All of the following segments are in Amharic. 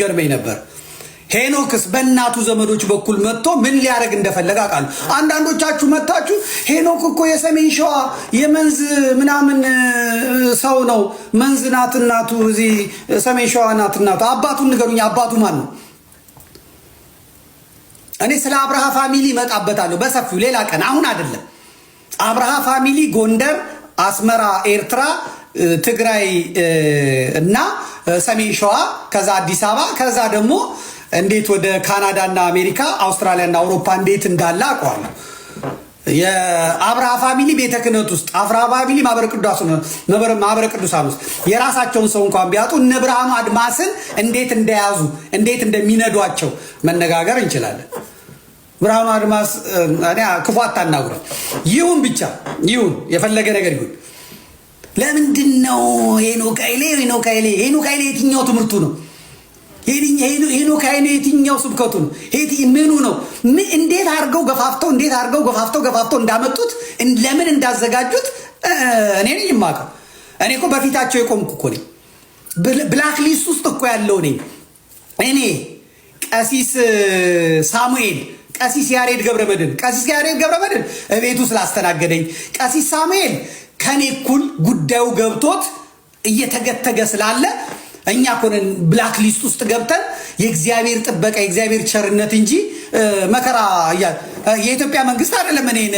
ይገርመኝ ነበር። ሄኖክስ በእናቱ ዘመዶች በኩል መጥቶ ምን ሊያደርግ እንደፈለገ አውቃለሁ። አንዳንዶቻችሁ መጥታችሁ ሄኖክ እኮ የሰሜን ሸዋ የመንዝ ምናምን ሰው ነው፣ መንዝ ናት እናቱ፣ እዚህ ሰሜን ሸዋ ናት እናቱ። አባቱን ንገሩኝ፣ አባቱ ማን ነው? እኔ ስለ አብርሃ family እመጣበታለሁ በሰፊው ሌላ ቀን፣ አሁን አይደለም። አብርሃ family ጎንደር፣ አስመራ፣ ኤርትራ፣ ትግራይ እና ሰሜን ሸዋ፣ ከዛ አዲስ አበባ፣ ከዛ ደግሞ እንዴት ወደ ካናዳና አሜሪካ፣ አውስትራሊያና አውሮፓ እንዴት እንዳለ አውቀዋለሁ። የአብርሃ family ቤተ ክህነት ውስጥ፣ አብርሃ family ማህበረ ቅዱሳን ውስጥ የራሳቸውን ሰው እንኳን ቢያጡ እነ ብርሃኑ አድማስን እንዴት እንደያዙ፣ እንዴት እንደሚነዷቸው መነጋገር እንችላለን። ብርሃኑ አድማስ እኔ ክፉ አታናግሩኝ። ይሁን ብቻ ይሁን፣ የፈለገ ነገር ይሁን። ለምንድን ነው ሄኖክ ኃይሌ፣ ሄኖክ ኃይሌ፣ ሄኖክ ኃይሌ የትኛው ትምህርቱ ነው? ሄኖክ ኃይሌ የትኛው ስብከቱ ነው? ምኑ ነው? እንዴት አድርገው ገፋፍተው፣ እንዴት አድርገው ገፋፍተው ገፋፍተው እንዳመጡት፣ ለምን እንዳዘጋጁት እኔ ነኝ የማውቀው። እኔ እኮ በፊታቸው የቆምኩ እኮ ነኝ። Black list ውስጥ እኮ ያለው ነኝ እኔ። ቀሲስ ሳሙኤል፣ ቀሲስ ያሬድ ገብረመድህን፣ ቀሲስ ያሬድ ገብረመድህን እቤቱ ስላስተናገደኝ፣ ቀሲስ ሳሙኤል ከኔ እኩል ጉዳዩ ገብቶት እየተገተገ ስላለ እኛ እኮ ነን black list ውስጥ ገብተን የእግዚአብሔር ጥበቃ፣ የእግዚአብሔር ቸርነት እንጂ መከራ የኢትዮጵያ መንግስት አይደለም። እኔን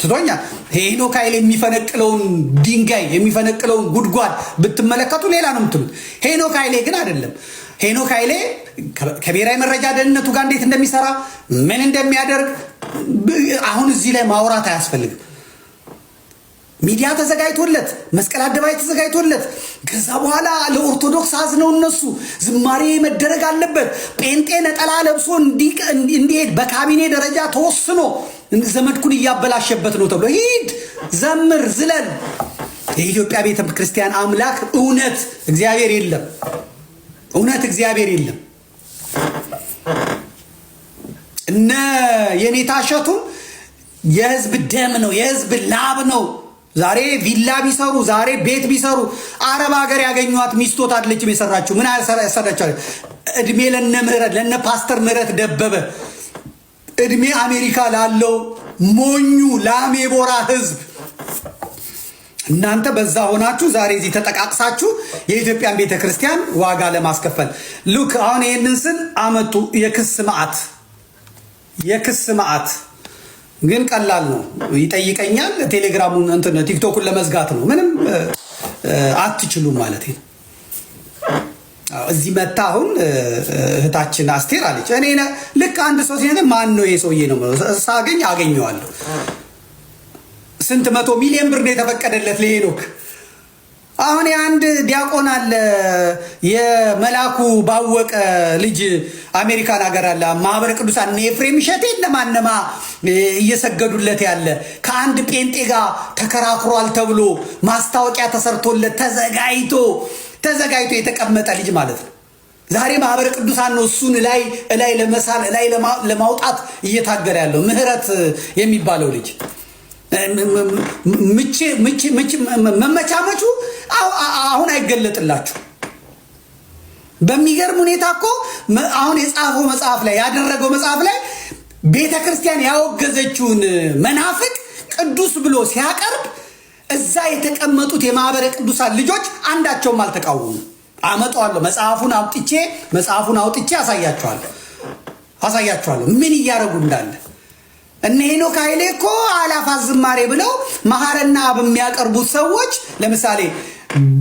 ትቶኛል። ሄኖክ ኃይሌ የሚፈነቅለውን ድንጋይ፣ የሚፈነቅለውን ጉድጓድ ብትመለከቱ ሌላ ነው የምትሉት። ሄኖክ ኃይሌ ግን አይደለም። ሄኖክ ኃይሌ ከብሔራዊ መረጃ ደህንነቱ ጋር እንዴት እንደሚሰራ፣ ምን እንደሚያደርግ አሁን እዚህ ላይ ማውራት አያስፈልግም። ሚዲያ ተዘጋጅቶለት፣ መስቀል አደባባይ ተዘጋጅቶለት፣ ከዛ በኋላ ለኦርቶዶክስ አዝነው እነሱ ዝማሬ መደረግ አለበት፣ ጴንጤ ነጠላ ለብሶ እንዲሄድ በካቢኔ ደረጃ ተወስኖ ዘመድኩን እያበላሸበት ነው ተብሎ ሂድ፣ ዘምር፣ ዝለል። የኢትዮጵያ ቤተ ክርስቲያን አምላክ እውነት እግዚአብሔር የለም። እውነት እግዚአብሔር የለም። እነ የኔታ እሸቱን የህዝብ ደም ነው፣ የህዝብ ላብ ነው። ዛሬ ቪላ ቢሰሩ፣ ዛሬ ቤት ቢሰሩ፣ አረብ ሀገር ያገኟት ሚስቶት አይደለችም የሰራችው። ምን ያሰራችው? እድሜ ለነ ምህረት፣ ለነ ፓስተር ምህረት ደበበ፣ እድሜ አሜሪካ ላለው ሞኙ ላሜቦራ ህዝብ። እናንተ በዛ ሆናችሁ ዛሬ እዚህ ተጠቃቅሳችሁ የኢትዮጵያን ቤተ ክርስቲያን ዋጋ ለማስከፈል። Look፣ አሁን ይህንን ስል አመጡ የክስ መዓት፣ የክስ መዓት ግን ቀላል ነው። ይጠይቀኛል። ቴሌግራሙን እንትን ቲክቶኩን ለመዝጋት ነው። ምንም አትችሉም ማለት ነው። እዚህ መታ አሁን እህታችን አስቴር አለች። እኔ ልክ አንድ ሰው ሲነግረኝ ማን ነው ይሄ ሰውዬ ነው ሳገኝ አገኘዋለሁ። ስንት መቶ ሚሊዮን ብር ነው የተፈቀደለት ለሄኖክ። አሁን የአንድ ዲያቆን አለ፣ የመላኩ ባወቀ ልጅ፣ አሜሪካን ሀገር አለ፣ ማህበረ ቅዱሳን ኤፍሬም እሸቴ እነማነማ እየሰገዱለት ያለ፣ ከአንድ ጴንጤ ጋር ተከራክሯል ተብሎ ማስታወቂያ ተሰርቶለት ተዘጋጅቶ ተዘጋጅቶ የተቀመጠ ልጅ ማለት ነው። ዛሬ ማህበረ ቅዱሳን ነው እሱን እላይ እላይ ለመሳል፣ እላይ ለማውጣት እየታገለ ያለው ምህረት የሚባለው ልጅ። መመቻመቹ አሁን አይገለጥላችሁ። በሚገርም ሁኔታ እኮ አሁን የጻፈው መጽሐፍ ላይ፣ ያደረገው መጽሐፍ ላይ ቤተ ክርስቲያን ያወገዘችውን መናፍቅ ቅዱስ ብሎ ሲያቀርብ እዛ የተቀመጡት የማህበረ ቅዱሳን ልጆች አንዳቸውም አልተቃወሙ። አመጣዋለሁ፣ መጽሐፉን አውጥቼ፣ መጽሐፉን አውጥቼ አሳያቸዋለሁ፣ አሳያቸዋለሁ ምን እያደረጉ እንዳለ። እነ ሄኖክ ኃይሌ እኮ አላፋት ዝማሬ ብለው መሐረና በሚያቀርቡት ሰዎች፣ ለምሳሌ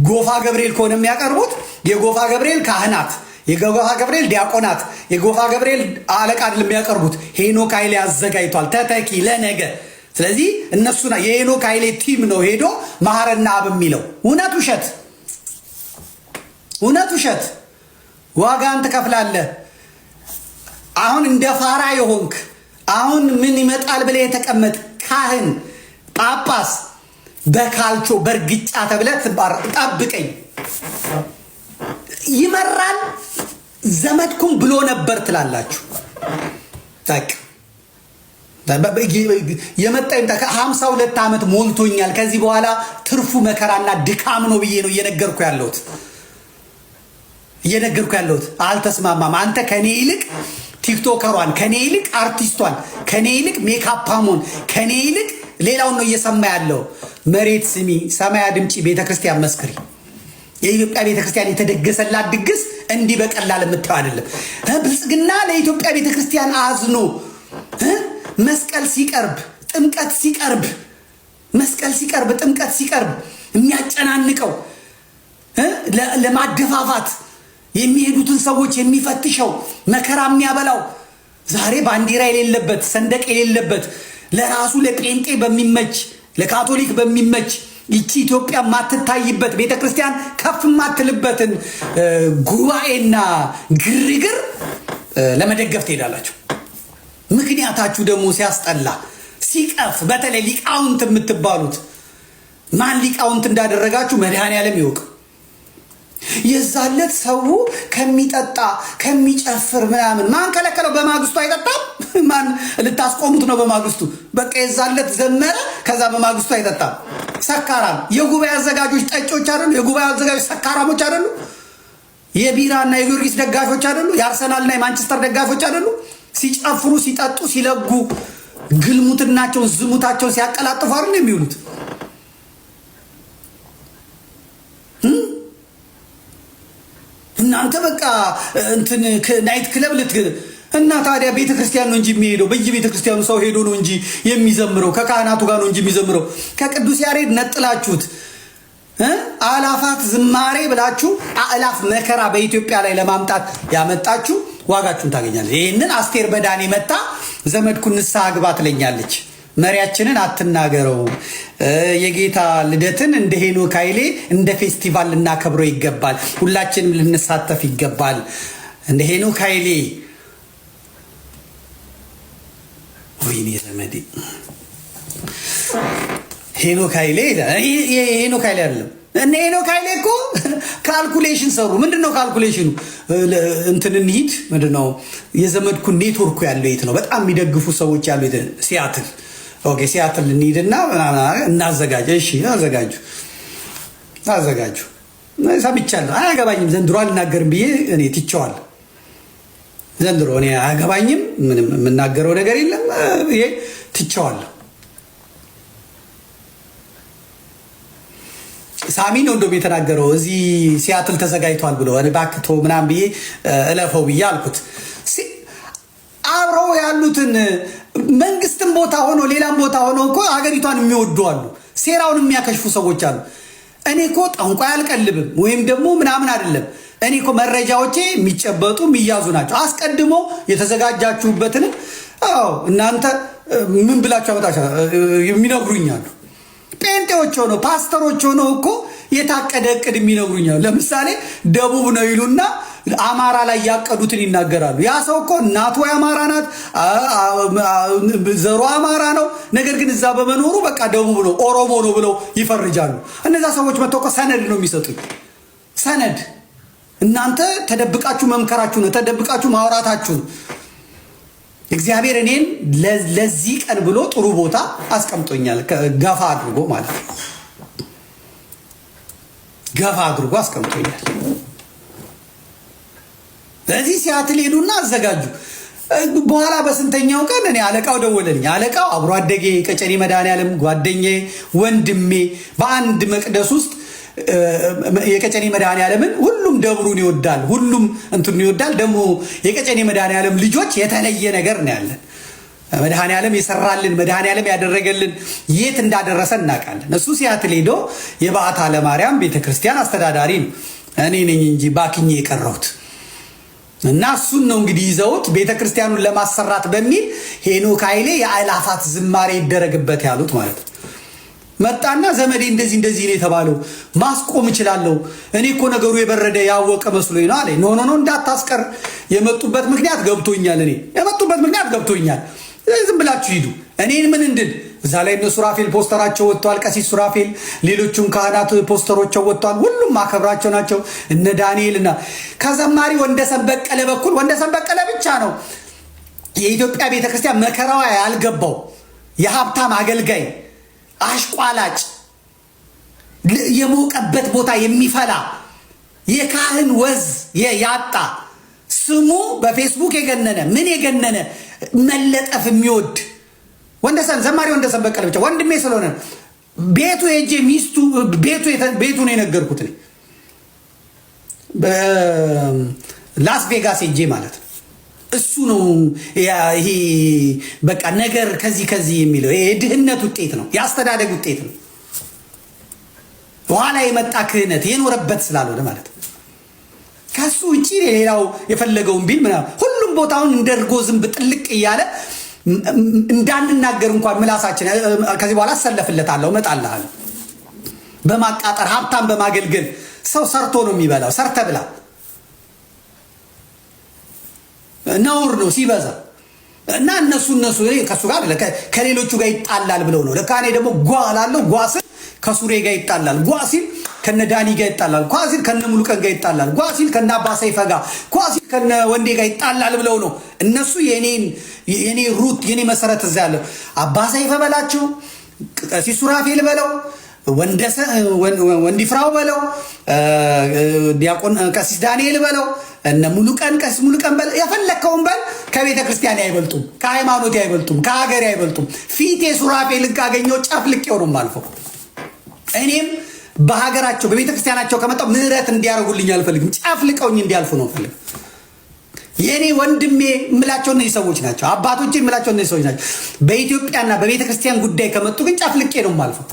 ጎፋ ገብርኤል ከሆነ የሚያቀርቡት የጎፋ ገብርኤል ካህናት፣ የጎፋ ገብርኤል ዲያቆናት፣ የጎፋ ገብርኤል አለቃ አይደለም የሚያቀርቡት። ሄኖክ ኃይሌ አዘጋጅቷል ተተኪ ለነገ። ስለዚህ እነሱ የሄኖክ ኃይሌ team ነው ሄዶ መሐረና አብ የሚለው። እውነት ውሸት፣ እውነት ውሸት፣ ዋጋን ትከፍላለህ። አሁን እንደ ፋራ የሆንክ፣ አሁን ምን ይመጣል ብለህ የተቀመጥ ካህን፣ ጳጳስ በካልቾ በእርግጫ ተብለህ ጠብቀኝ። ይመራል ዘመድኩን ብሎ ነበር ትላላችሁ። የመጣ ይምጣ። 52 ዓመት ሞልቶኛል። ከዚህ በኋላ ትርፉ መከራና ድካም ነው ብዬ ነው እየነገርኩ ያለሁት። እየነገርኩ ያለሁት አልተስማማም። አንተ ከኔ ይልቅ ቲክቶከሯን፣ ከኔ ይልቅ አርቲስቷን፣ ከኔ ይልቅ ሜካፓሙን፣ ከኔ ይልቅ ሌላውን ነው እየሰማ ያለው። መሬት ስሚ፣ ሰማይ አድምጪ፣ ቤተክርስቲያን መስክሪ። የኢትዮጵያ ቤተክርስቲያን የተደገሰላት ድግስ እንዲህ በቀላል የምታየው አይደለም። ብልጽግና ለኢትዮጵያ ቤተክርስቲያን አዝኖ መስቀል ሲቀርብ ጥምቀት ሲቀርብ መስቀል ሲቀርብ ጥምቀት ሲቀርብ የሚያጨናንቀው ለማደፋፋት የሚሄዱትን ሰዎች የሚፈትሸው መከራ የሚያበላው ዛሬ ባንዲራ የሌለበት ሰንደቅ የሌለበት ለራሱ ለጴንጤ በሚመች ለካቶሊክ በሚመች ይቺ ኢትዮጵያ ማትታይበት ቤተ ክርስቲያን ከፍ ማትልበትን ጉባኤና ግርግር ለመደገፍ ትሄዳላችሁ። ምክንያታችሁ ደግሞ ሲያስጠላ ሲቀፍ፣ በተለይ ሊቃውንት የምትባሉት ማን ሊቃውንት እንዳደረጋችሁ መድኃኔዓለም ይወቅ። የዛለት ሰው ከሚጠጣ ከሚጨፍር ምናምን ማን ከለከለው? በማግስቱ አይጠጣም? ማን ልታስቆሙት ነው? በማግስቱ በቃ የዛለት ዘመረ፣ ከዛ በማግስቱ አይጠጣም። ሰካራም የጉባኤ አዘጋጆች ጠጮች አይደሉ? የጉባኤ አዘጋጆች ሰካራሞች አይደሉ? የቢራና የጊዮርጊስ ደጋፊዎች አይደሉ? የአርሰናልና የማንቸስተር ደጋፊዎች አይደሉ? ሲጨፍሩ፣ ሲጠጡ፣ ሲለጉ ግልሙትናቸውን ዝሙታቸውን ሲያቀላጥፉ አይደል የሚውሉት? እናንተ በቃ እንትን night club ልት እና ታዲያ ቤተ ክርስቲያን ነው እንጂ የሚሄደው በየቤተ ክርስቲያኑ ሰው ሄዶ ነው እንጂ የሚዘምረው፣ ከካህናቱ ጋር ነው እንጂ የሚዘምረው። ከቅዱስ ያሬድ ነጥላችሁት አላፋት ዝማሬ ብላችሁ አእላፍ መከራ በኢትዮጵያ ላይ ለማምጣት ያመጣችሁ ዋጋችሁን ታገኛለች። ይህንን አስቴር በዳኔ መታ ዘመድኩን ንስሐ ግባ ትለኛለች። መሪያችንን አትናገረው፣ የጌታ ልደትን እንደ ሄኖክ ኃይሌ እንደ ፌስቲቫል ልናከብረው ይገባል፣ ሁላችንም ልንሳተፍ ይገባል። እንደ ሄኖክ ኃይሌ ወይኔ ዘመዴ ሄኖክ ኃይሌ ሄኖክ ኃይሌ አይደለም። እነ ሄኖክ ኃይሌ እኮ calculation ሰሩ። ምንድን ነው calculation ኑ? እንትን እንሂድ፣ ምንድን ነው የዘመድኩን ኔትወርኩ ያለው የት ነው? በጣም የሚደግፉ ሰዎች ያሉ ሲያትል። Okay ሲያትል እንሂድና እናዘጋጅ። እሺ አዘጋጁ፣ አዘጋጁ። ሰምቻለሁ። አያገባኝም ዘንድሮ አልናገርም ብዬ እኔ ትቼዋለሁ። ዘንድሮ እኔ አያገባኝም፣ ምንም የምናገረው ነገር የለም ይሄ ትቼዋለሁ። ሳሚ ነው እንደውም የተናገረው እዚህ ሲያትል ተዘጋጅቷል ብሎ እባክህ ተው ምናምን ብዬ እለፈው ብዬ አልኩት። አብረው ያሉትን መንግስትም ቦታ ሆኖ ሌላም ቦታ ሆኖ እኮ ሀገሪቷን የሚወዱ አሉ፣ ሴራውን የሚያከሽፉ ሰዎች አሉ። እኔ እኮ ጠንቋይ አልቀልብም ወይም ደግሞ ምናምን አይደለም። እኔ እኮ መረጃዎቼ የሚጨበጡ የሚያዙ ናቸው። አስቀድሞ የተዘጋጃችሁበትን አዎ፣ እናንተ ምን ብላችሁ አመጣችሁ የሚነግሩኛሉ። ጴንጤዎች ሆነው ፓስተሮች ሆነው እኮ የታቀደ እቅድ የሚነግሩኛሉ። ለምሳሌ ደቡብ ነው ይሉና አማራ ላይ ያቀዱትን ይናገራሉ። ያ ሰው እኮ እናቱ አማራ ናት፣ ዘሩ አማራ ነው። ነገር ግን እዛ በመኖሩ በቃ ደቡብ ነው ኦሮሞ ነው ብለው ይፈርጃሉ። እነዛ ሰዎች መጥተው እኮ ሰነድ ነው የሚሰጡኝ፣ ሰነድ። እናንተ ተደብቃችሁ መምከራችሁ ነው፣ ተደብቃችሁ ማውራታችሁ ነው። እግዚአብሔር እኔን ለዚህ ቀን ብሎ ጥሩ ቦታ አስቀምጦኛል። ገፋ አድርጎ ማለት ነው፣ ገፋ አድርጎ አስቀምጦኛል። በዚህ ሲያትል ሄዱና አዘጋጁ። በኋላ በስንተኛው ቀን እኔ አለቃው ደወለልኝ። አለቃው አብሮ አደጌ ቀጨኔ መድኃኔዓለም ጓደኛዬ፣ ወንድሜ በአንድ መቅደስ ውስጥ የቀጨኔ መድኃኔዓለምን ሁሉም ደብሩን ይወዳል፣ ሁሉም እንትኑን ይወዳል። ደግሞ የቀጨኔ መድኃኔዓለም ልጆች የተለየ ነገር ነው ያለን። መድኃኔዓለም የሰራልን መድኃኔዓለም ያደረገልን የት እንዳደረሰ እናውቃለን። እሱ ሲያትል ሄዶ የበዓታ ለማርያም ቤተክርስቲያን አስተዳዳሪ ነው። እኔ ነኝ እንጂ ባክኜ የቀረሁት እና እሱን ነው እንግዲህ ይዘውት ቤተክርስቲያኑን ለማሰራት በሚል ሄኖክ ኃይሌ የአእላፋት ዝማሬ ይደረግበት ያሉት ማለት ነው። መጣና ዘመዴ እንደዚህ እንደዚህ ነው የተባለው፣ ማስቆም እችላለሁ። እኔ እኮ ነገሩ የበረደ ያወቀ መስሎኝ ነው አለ። No no no እንዳታስቀር፣ የመጡበት ምክንያት ገብቶኛል። እኔ የመጡበት ምክንያት ገብቶኛል። ዝም ብላችሁ ሂዱ። እኔን ምን እንድል እዛ ላይ እነ ሱራፌል ፖስተራቸው ወጥተዋል። ቀሲስ ሱራፌል፣ ሌሎቹም ካህናት ፖስተሮቸው ወጥተዋል። ሁሉም ማከብራቸው ናቸው። እነ ዳንኤል እና ከዘማሪ ወንደሰን በቀለ በኩል ወንደሰን በቀለ ብቻ ነው የኢትዮጵያ ቤተክርስቲያን መከራዋ ያልገባው የሀብታም አገልጋይ አሽቋላጭ የሞቀበት ቦታ የሚፈላ የካህን ወዝ ያጣ፣ ስሙ በፌስቡክ የገነነ፣ ምን የገነነ፣ መለጠፍ የሚወድ ወንደሰን፣ ዘማሪ ወንደሰን በቀለ ብቻ ወንድሜ ስለሆነ ቤቱ ሄጄ ሚስቱ ቤቱ ነው የነገርኩት። እኔ ላስ ቬጋስ ሄጄ ማለት ነው። እሱ ነው ይሄ በቃ ነገር ከዚህ ከዚህ የሚለው የድህነት ውጤት ነው፣ የአስተዳደግ ውጤት ነው። በኋላ የመጣ ክህነት የኖረበት ስላልሆነ ማለት ነው። ከሱ ውጭ ሌላው የፈለገውን ቢል ምናምን ሁሉም ቦታውን እንደ እርጎ ዝንብ ጥልቅ እያለ እንዳንናገር እንኳን ምላሳችን ከዚህ በኋላ አሰለፍለታለሁ፣ እመጣልሃለሁ። በማቃጠር ሀብታም በማገልገል ሰው ሰርቶ ነው የሚበላው። ሰርተ ብላ፣ ነውር ነው ሲበዛ። እና እነሱ ከእሱ ጋር ከሌሎቹ ጋር ይጣላል ብለው ነው። ለካ እኔ ደግሞ ጓ እላለሁ። ጓ ስል ከሱሬ ጋር ይጣላል። ጓ ሲል ከነ ዳኒ ጋር ይጣላል። ጓ ሲል ከነ ሙሉቀን ጋር ይጣላል። ጓ ሲል ከነ አባ ሰይፈ ጋር፣ ጓ ሲል ከነ ወንዴ ጋር ይጣላል ብለው ነው እነሱ። የኔ root፣ የኔ መሰረት እዛ ያለው አባ ሰይፈ በላቸው፣ ቀሲስ ሱራፌል በለው፣ ወንዲፍራው በለው፣ ዲያቆን ቀሲስ ዳንኤል በለው፣ እነ ሙሉቀን፣ ቀሲስ ሙሉቀን በለው፣ የፈለግከውን በል፣ ከቤተ ክርስቲያን አይበልጡም፣ ከሃይማኖት አይበልጡም፣ ከሀገር አይበልጡም። ፊቴ ሱራፌልን ካገኘው ጨፍልቄው ነው የማልፈው። እኔም በሀገራቸው በቤተ ክርስቲያናቸው ከመጣው ምህረት እንዲያደርጉልኝ አልፈልግም። ጨፍልቀውኝ እንዲያልፉ ነው ፈልግ። የእኔ ወንድሜ የምላቸው እነዚህ ሰዎች ናቸው። አባቶቼ የምላቸው እነዚህ ሰዎች ናቸው። በኢትዮጵያና በቤተ ክርስቲያን ጉዳይ ከመጡ ግን ጨፍልቄ ነው የማልፈው።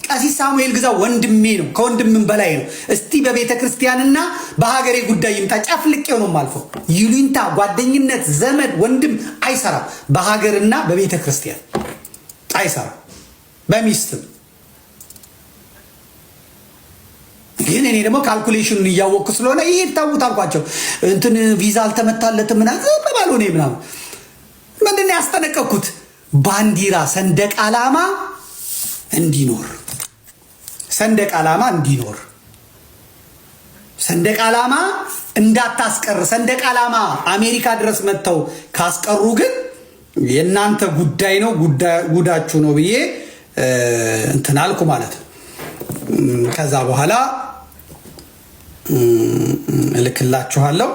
ቀሲስ ሳሙኤል ግዛው ወንድሜ ነው፣ ከወንድምም በላይ ነው። እስቲ በቤተ ክርስቲያንና በሀገሬ ጉዳይ ይምጣ፣ ጨፍልቄው ነው የማልፈው። ይሉኝታ፣ ጓደኝነት፣ ዘመድ፣ ወንድም አይሰራም። በሀገርና በቤተ ክርስቲያን አይሰራም። በሚስትም ግን እኔ ደግሞ calculation ኑን እያወቅኩ ስለሆነ ይሄ ታውት አልኳቸው። እንትን ቪዛ አልተመታለትም ምናምን ዝም ባሉ እኔ ምናምን ምንድን ነው ያስጠነቀቅኩት? ባንዲራ ሰንደቅ ዓላማ እንዲኖር፣ ሰንደቅ ዓላማ እንዲኖር፣ ሰንደቅ ዓላማ እንዳታስቀር። ሰንደቅ ዓላማ አሜሪካ ድረስ መጥተው ካስቀሩ ግን የእናንተ ጉዳይ ነው፣ ጉዳችሁ ነው ብዬ እንትን አልኩ ማለት ነው። ከዛ በኋላ እልክላችኋለሁ።